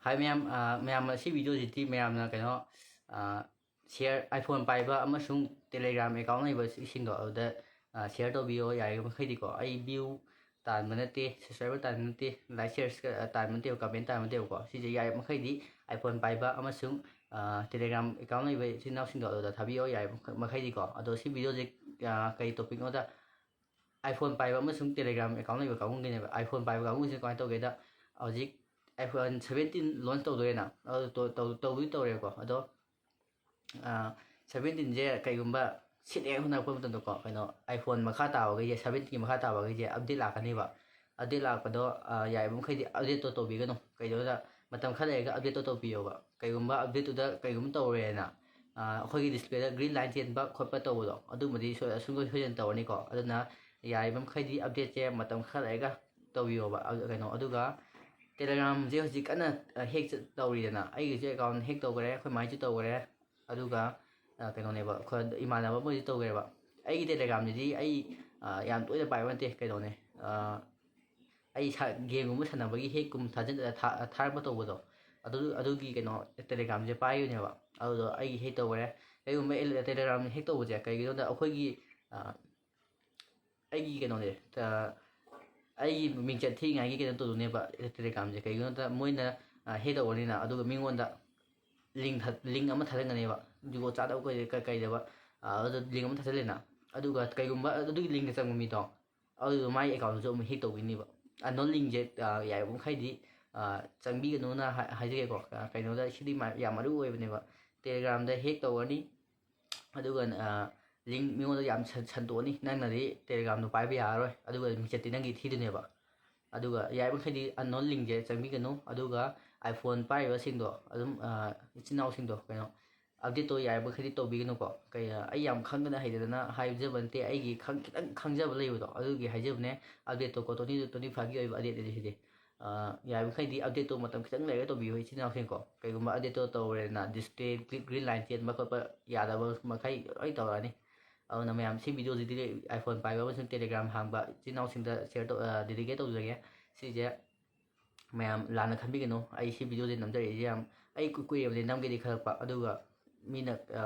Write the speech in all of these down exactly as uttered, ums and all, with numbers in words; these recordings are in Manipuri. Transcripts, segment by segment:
ꯍꯥꯏ ꯃꯌꯥꯝ, ꯑ, ꯃꯌꯥꯝ, ꯑꯁꯤ ꯚꯤꯗꯤꯑꯣꯁꯤꯗꯤ ꯃꯌꯥꯝꯅ ꯀꯩꯅꯣ, ꯑ, ꯁꯤꯌꯔ, iPhone ꯄꯥꯏꯕ ꯑꯃꯁꯨꯡ Telegram account ꯂꯩꯕꯁꯤꯡꯗꯣ ꯑꯗꯨꯗ, ꯑ, ꯁꯤꯌꯔ ꯇꯧꯕꯤꯌꯣ ꯌꯥꯔꯤꯕ ꯃꯈꯩꯗꯤꯀꯣ꯫ ꯑꯩ ꯚ꯭ꯌꯨ ꯇꯥꯟꯕ ꯅꯠꯇꯦ, ꯁꯕꯁꯀ꯭ꯔꯥꯏꯕꯔ ꯇꯥꯟꯕ ꯅꯠꯇꯦ, ꯂꯥꯏꯛ ꯁꯤꯌꯔ, ꯑ, ꯇꯥꯟꯕ ꯅꯠꯇꯦꯕ, ꯀꯃꯦꯟ ꯇꯥꯟꯕ ꯅꯠꯇꯦꯕꯀꯣ꯫ ꯁꯤꯁꯦ ꯌꯥꯔꯤꯕ ꯃꯈꯩꯗꯤ iPhone ꯄꯥꯏꯕ ꯑꯃꯁꯨꯡ, ꯑ, Telegram account ꯂꯩꯕ ꯏꯆꯤꯟ ꯏꯅꯥꯎꯁꯤꯡꯗꯣ ꯑꯗꯨꯗ ꯊꯥꯕꯤꯌꯣ ꯌꯥꯔꯤꯕ ꯃꯈꯩꯗꯤꯀꯣ꯫ ꯑꯗꯣ ꯁꯤ ꯚꯤꯗꯤꯑꯣꯁꯦ, ꯑ, ꯀꯩ ꯇꯣꯄꯤꯛꯅꯣꯗ, iPhone ꯄꯥꯏꯕ ꯑꯃꯁꯨꯡ Telegram account ꯂꯩꯕ ꯀꯥꯡꯕꯨꯒꯤꯅꯦꯕ꯫ iPhone ꯄꯥꯏꯕ ꯀꯥꯡꯕꯨꯁꯤꯅ ꯀꯃꯥꯏꯅ ꯇꯧꯒꯦꯗ, ꯍꯧꯖꯤꯛ iPhone seventeen launch ꯇꯧꯗꯣꯔꯦꯅ, ꯑꯗꯨ ꯇꯧ-, ꯇꯧ-, ꯇꯧꯕꯨꯗꯤ ꯇꯧꯔꯦꯀꯣ꯫ ꯑꯗꯣ, ꯑ, seventeenꯁꯦ ꯀꯩꯒꯨꯝꯕ ꯁꯤꯠꯅꯤꯡꯉꯥꯏ ꯍꯣꯠꯅꯔꯛꯄ ꯃꯇꯝꯗꯀꯣ, ꯀꯩꯅꯣ, iPhone ꯃꯈꯥ ꯇꯥꯕꯈꯩꯁꯦ, seventeenꯒꯤ ꯃꯈꯥ ꯇꯥꯕꯈꯩꯁꯦ update ꯂꯥꯛꯀꯅꯦꯕ꯫ Update ꯂꯥꯛꯄꯗꯣ, ꯑ, ꯌꯥꯔꯤꯕ ꯃꯈꯩꯗꯤ updateꯇꯣ ꯇꯧꯕꯤꯒꯅꯨ꯫ ꯀꯩꯗꯧꯗ ꯃꯇꯝ ꯈꯔ ꯂꯩꯔꯒ updateꯇꯣ ꯇꯧꯕꯤꯌꯣꯕ꯫ ꯀꯩꯒꯨꯝꯕ updateꯇꯨꯗ ꯀꯩꯒꯨꯝꯕ ꯇꯧꯔꯦꯅ, ꯑ, ꯑꯩꯈꯣꯏꯒꯤ displayꯗ green line ꯆꯦꯟꯕ ꯈꯣꯠꯄ ꯇꯧꯕꯗꯣ, ꯑꯗꯨꯝꯕꯗꯤ ꯁꯣꯏ-, ꯁꯨꯡꯁꯣꯏ ꯁꯣꯏꯗꯅ ꯇꯧꯔꯅꯤꯀꯣ꯫ ꯑꯗꯨꯅ ꯌꯥꯔꯤꯕ ꯃꯈꯩꯗꯤ updateꯁꯦ ꯃꯇꯝ ꯈꯔ ꯂꯩꯔꯒ ꯇꯧꯕꯤꯌꯣꯕ꯫ ꯑ, ꯀꯩꯅꯣ, ꯑꯗꯨꯒ Telegramꯁꯦ ꯍꯧꯖꯤꯛ ꯀꯟꯅ, ꯑ, hack ꯆꯠ-, ꯇꯧꯔꯤꯗꯅ꯫ ꯑꯩꯒꯤꯁꯨ account hack ꯇꯧꯈꯔꯦ, ꯑꯩꯈꯣꯏ ꯃꯥꯏꯁꯨ ꯇꯧꯈꯔꯦ꯫ ꯑꯗꯨꯒ, ꯑ, ꯀꯩꯅꯣꯅꯦꯕ, ꯑꯩꯈꯣꯏ ꯏꯃꯥꯟꯅꯕ ꯑꯃꯁꯨ ꯇꯧꯈ꯭ꯔꯦꯕ꯫ ꯑꯩꯒꯤ Telegramꯁꯤꯗꯤ ꯑꯩ, ꯑ, ꯌꯥꯝ ꯇꯣꯏꯅ ꯄꯥꯏꯕ ꯅꯠꯇꯦ, ꯀꯩꯅꯣꯅꯦ, ꯑ, ꯑꯩ ꯁꯥ-, gameꯒꯨꯝꯕ ꯁꯥꯟꯅꯕꯒꯤ hackꯀꯨꯝꯕ ꯊꯥꯖꯤꯟ-, ꯊꯥ-, ꯊꯥꯔꯛꯄ ꯇꯧꯕꯗꯣ, ꯑꯗꯨ, ꯑꯗꯨꯒꯤ ꯀꯩꯅꯣ, Telegramꯁꯦ ꯄꯥꯏꯕꯅꯦꯕ꯫ ꯑꯗꯨꯗꯣ ꯑꯩꯒꯤ hack ꯇꯧꯈꯔꯦ꯫ ꯀꯩꯒꯨꯝꯕ ꯑꯩ Telegram hack ꯇꯧꯕꯁꯦ ꯀꯩꯒꯤꯅꯣꯗ ꯑꯩꯈꯣꯏꯒꯤ, ꯑ, ꯑꯩꯒꯤ ꯀꯩꯅꯣꯁꯦ, ꯑ, ꯑꯩꯒꯤ ꯃꯤꯡꯆꯠ ꯊꯤꯉꯥꯏꯒꯤ ꯀꯩꯅꯣ ꯇꯧꯗꯣꯏꯅꯦꯕ Telegramꯁꯦ꯫ ꯀꯩꯒꯤꯅꯣꯗ ꯃꯣꯏꯅ, ꯑ, hack ꯇꯧꯕꯅꯤꯅ, ꯑꯗꯨꯒ ꯃꯤꯉꯣꯟꯗ link ꯊꯥ-, link ꯑꯃ ꯊꯥꯖꯤꯟꯒꯅꯦꯕ, ꯖꯨꯒꯣꯠ ꯆꯥꯗꯕ ꯀꯩ-, ꯀꯩ-, ꯀꯩꯗꯕ, ꯑ, ꯑꯗꯨꯗ link ꯑꯃ ꯊꯥꯖꯤꯜꯂꯦꯅ꯫ ꯑꯗꯨꯒ ꯀꯩꯒꯨꯝꯕ ꯑꯗꯨꯒꯤ linkꯇ ꯆꯪꯕ ꯃꯤꯗꯣ, ꯑꯗꯨꯗꯣ ꯃꯥꯏ accountꯗꯨꯁꯨ ꯑꯃꯨꯛ hack ꯇꯧꯈꯤꯅꯤꯕ꯫ Unknown linkꯁꯦ, ꯑ, ꯌꯥꯔꯤꯕ ꯃꯈꯩꯗꯤ, ꯑ, ꯆꯪꯕꯤꯒꯅꯨꯅ ꯍꯥꯏ-, ꯍꯥꯏꯖꯒꯦꯀꯣ꯫ ꯑ, ꯀꯩꯅꯣꯗ ꯁꯤꯗꯤ ꯃ-, ꯌꯥꯝ ꯃꯔꯨ ꯑꯣꯏꯕꯅꯦꯕ꯫ Telegramꯗ hack ꯇꯧꯔꯅꯤ, ꯑꯗꯨꯒ, ꯑ, link ꯃꯤꯉꯣꯟꯗ ꯌꯥꯝ ꯁꯟ-, ꯁꯟꯗꯣꯛꯑꯅꯤ, ꯅꯪꯅꯗꯤ Telegramꯗꯣ ꯄꯥꯏꯕ ꯌꯥꯔꯔꯣꯏ, ꯑꯗꯨꯒ ꯃꯤꯡꯆꯠꯇꯤ ꯅꯪꯒꯤ ꯊꯤꯗꯣꯏꯅꯦꯕ꯫ ꯑꯗꯨꯒ ꯌꯥꯔꯤꯕ ꯃꯈꯩꯗꯤ unknown linkꯁꯦ ꯆꯪꯕꯤꯒꯅꯨ꯫ ꯑꯗꯨꯒ iPhone ꯄꯥꯏꯔꯤꯕꯁꯤꯡꯗꯣ ꯑꯗꯨꯝ, ꯑ, ꯏꯆꯤꯟ ꯏꯅꯥꯎꯁꯤꯡꯗꯣ ꯀꯩꯅꯣ, updateꯇꯣ ꯌꯥꯔꯤꯕ ꯃꯈꯩꯗꯤ ꯇꯧꯕꯤꯒꯅꯨꯀꯣ꯫ ꯀꯩ, ꯑꯩ ꯌꯥꯝ ꯈꯪꯗꯅ ꯍꯩꯗꯅ ꯍꯥꯏꯖꯕ ꯅꯠꯇꯦ, ꯑꯩꯒꯤ ꯈꯪ-, ꯈꯤꯇꯪ ꯈꯪꯖꯕ ꯂꯩꯕꯗꯣ ꯑꯗꯨꯒꯤ ꯍꯥꯏꯖꯕꯅꯦ꯫ Updateꯇꯣ ꯀꯣ, twenty twenty fiveꯀꯤ ꯑꯣꯏꯕ updateꯅꯦ ꯁꯤꯗꯤ꯫ ꯑ, ꯌꯥꯔꯤꯕ ꯃꯈꯩꯗꯤ updateꯇꯣ ꯃꯇꯝ ꯈꯤꯇꯪ ꯂꯩꯔꯒ ꯇꯧꯕꯤꯌꯨ ꯏꯆꯤꯟ ꯏꯅꯥꯎꯁꯤꯡꯀꯣ꯫ ꯀꯩꯒꯨꯝꯕ updateꯇꯣ ꯇꯧꯔꯦꯗꯅ, display green line ꯆꯦꯟꯕ ꯈꯣꯠꯄ ꯌꯥꯗꯕ ꯃꯈꯩ ꯂꯣꯏ ꯇꯧꯔꯛꯑꯅꯤ꯫ ꯑꯗꯨꯅ ꯃꯌꯥꯝ ꯁꯤ ꯚꯤꯗꯤꯑꯣꯁꯤꯗꯤ iPhone ꯄꯥꯏꯕ ꯑꯃꯁꯨꯡ Telegram ꯍꯥꯡꯕ ꯏꯆꯤꯟ ꯏꯅꯥꯎꯁꯤꯡꯗ share ꯇꯧ-, ꯑ, dedicate ꯇꯧꯖꯒꯦ꯫ ꯁꯤꯁꯦ ꯃꯌꯥꯝ ꯂꯥꯟꯅ ꯈꯟꯕꯤꯒꯅꯨ꯫ ꯑꯩ ꯁꯤ ꯚꯤꯗꯤꯑꯣꯁꯦ ꯅꯝꯖꯔꯛꯏꯁꯦ ꯌꯥꯝ, ꯑꯩ ꯀꯨꯏ-, ꯀꯨꯏꯔꯕꯅꯤ ꯅꯝꯒꯦꯗꯤ ꯈꯜꯂꯛꯄ, ꯑꯗꯨꯒ ꯃꯤꯅ, ꯑ,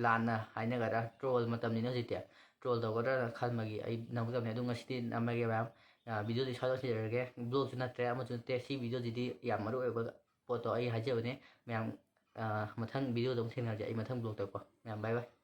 ꯂꯥꯟꯅ ꯍꯥꯏꯅꯒꯗ꯭ꯔꯥ, ꯇ꯭ꯔꯣꯜ ꯃꯇꯝꯅꯤꯅ ꯍꯧꯖꯤꯛꯇꯤ, ꯇ꯭ꯔꯣꯜ ꯇꯧꯒꯗ꯭ꯔꯥꯅ ꯈꯟꯕꯒꯤ ꯑꯩ ꯅꯝꯒꯗꯕꯅꯤ꯫ ꯑꯗꯨ ꯉꯁꯤꯗꯤ ꯅꯝꯃꯒꯦ ꯃꯌꯥꯝ꯫ ꯑ, ꯚꯤꯗꯤꯑꯣꯗꯤ ꯁ꯭ꯋꯥꯏꯗ ꯂꯣꯏꯁꯤꯟꯖꯔꯒꯦ꯫ ꯕ꯭ꯂꯣꯒꯁꯨ ꯅꯠꯇ꯭ꯔꯦ, ꯑꯃꯁꯨ ꯅꯠꯇꯦ꯫ ꯁꯤ ꯚꯤꯗꯤꯑꯣꯁꯤꯗꯤ ꯌꯥꯝ ꯃꯔꯨ ꯑꯣꯏꯕ ꯄꯣꯠꯇꯣ ꯑꯩ ꯍꯥꯏꯖꯕꯅꯦ ꯃꯌꯥꯝ꯫ ꯑ, ꯃꯊꯪ ꯚꯤꯗꯤꯑꯣꯗ ꯑꯃꯨꯛ ꯊꯦꯡꯅꯔꯁꯦ, ꯑꯩ ꯃꯊꯪ ꯕ꯭ꯂꯣꯒꯇꯀꯣ꯫ ꯃꯌꯥꯝ bye bye꯫